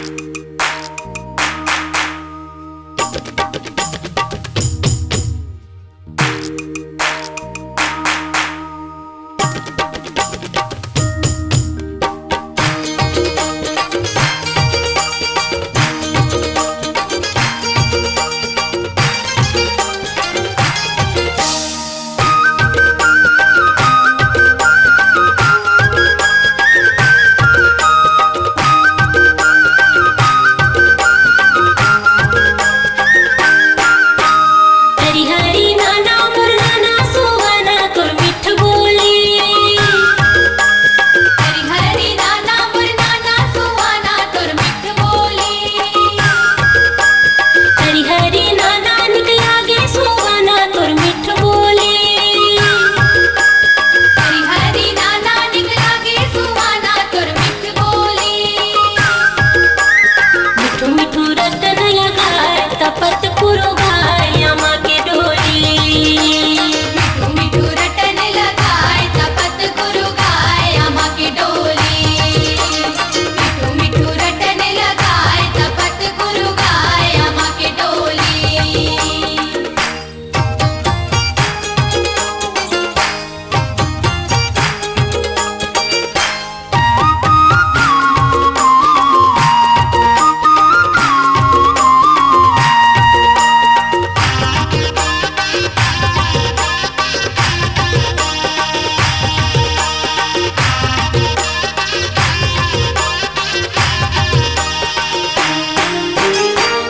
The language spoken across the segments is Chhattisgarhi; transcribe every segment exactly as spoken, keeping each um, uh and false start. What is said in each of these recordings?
हरी हरी नाना मोर नाना सुहाना तोर मिठ बोली। हरी हरी नाना मोर नाना सुहाना तोर मिठ बोली। हरी हरी नाना निक लागे सुहाना तोर मिठ बोली। हरी हरी नाना निक लागे सुहाना तोर मिठ बोली। मिठू मिठू रटन लगाए तपत कुरु गाय अमा के डोली। मिठू मिठू रटन लगाए तपत कुरु गाय अमा के डोली। मिठू मिठू रटन लगाए तपत कुरु गाय अमा के डोली।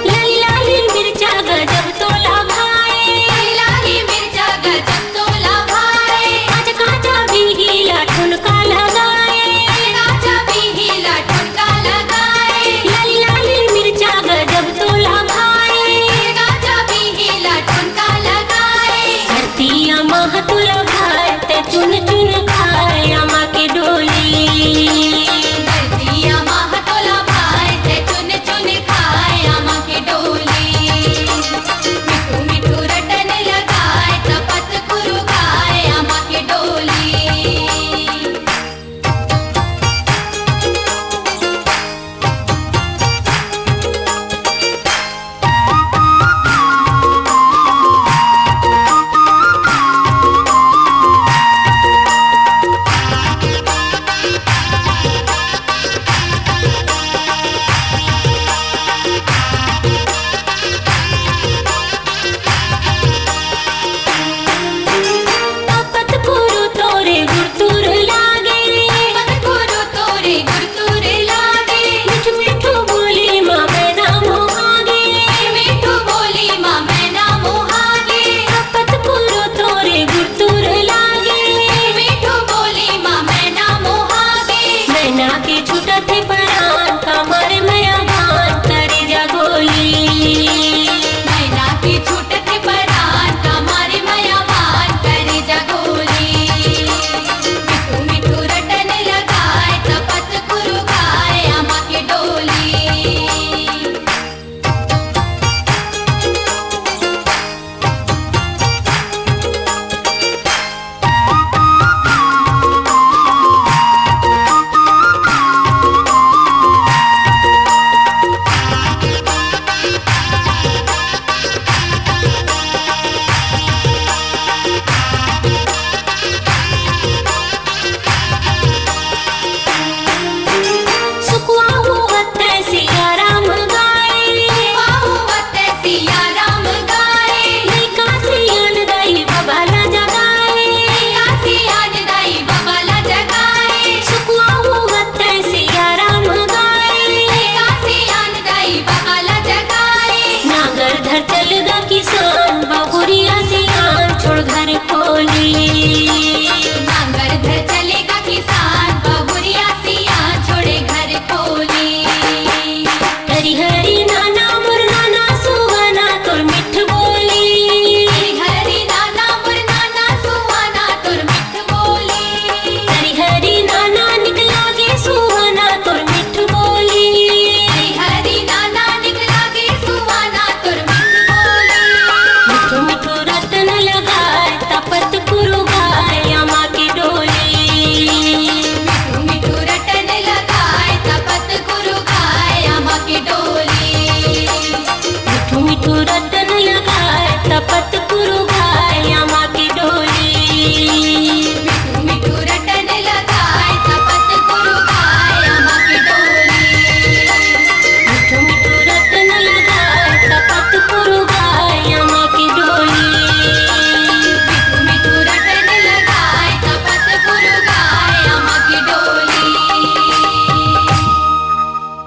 लाली लाली मिर्चा गजब तोला भाए। लाली लाली मिर्चा गजब तोला भाए। आज काचा बिहिला ठुनका लगाए। आज काचा बिहिला ठुनका लगाए। लाली लाली मिर्चा गजब तोला भाए। आज काचा बिहिला ठुनका लगाए। धरतिया माह तोला भाए ते चुन चुन खाए अमा के डोली। धरतिया माह तोला भाए ते चुन चुन खाए अमा के डोली। मिठू मिठू रटन लगाए तपत कुरु गाए अमा के डोली। तपत कुरु तोरे गुरतुर लागे। तपत कुरु तोरे गुरतुर लागे। मिठू मिठू बोली मा मैना मोहागे। मिठू बोली मा मैना मोहागे। तपत कुरु तोरे गुरतुर लागे। मिठू बोली मा मैना मोहागे। मैना के छूटत हे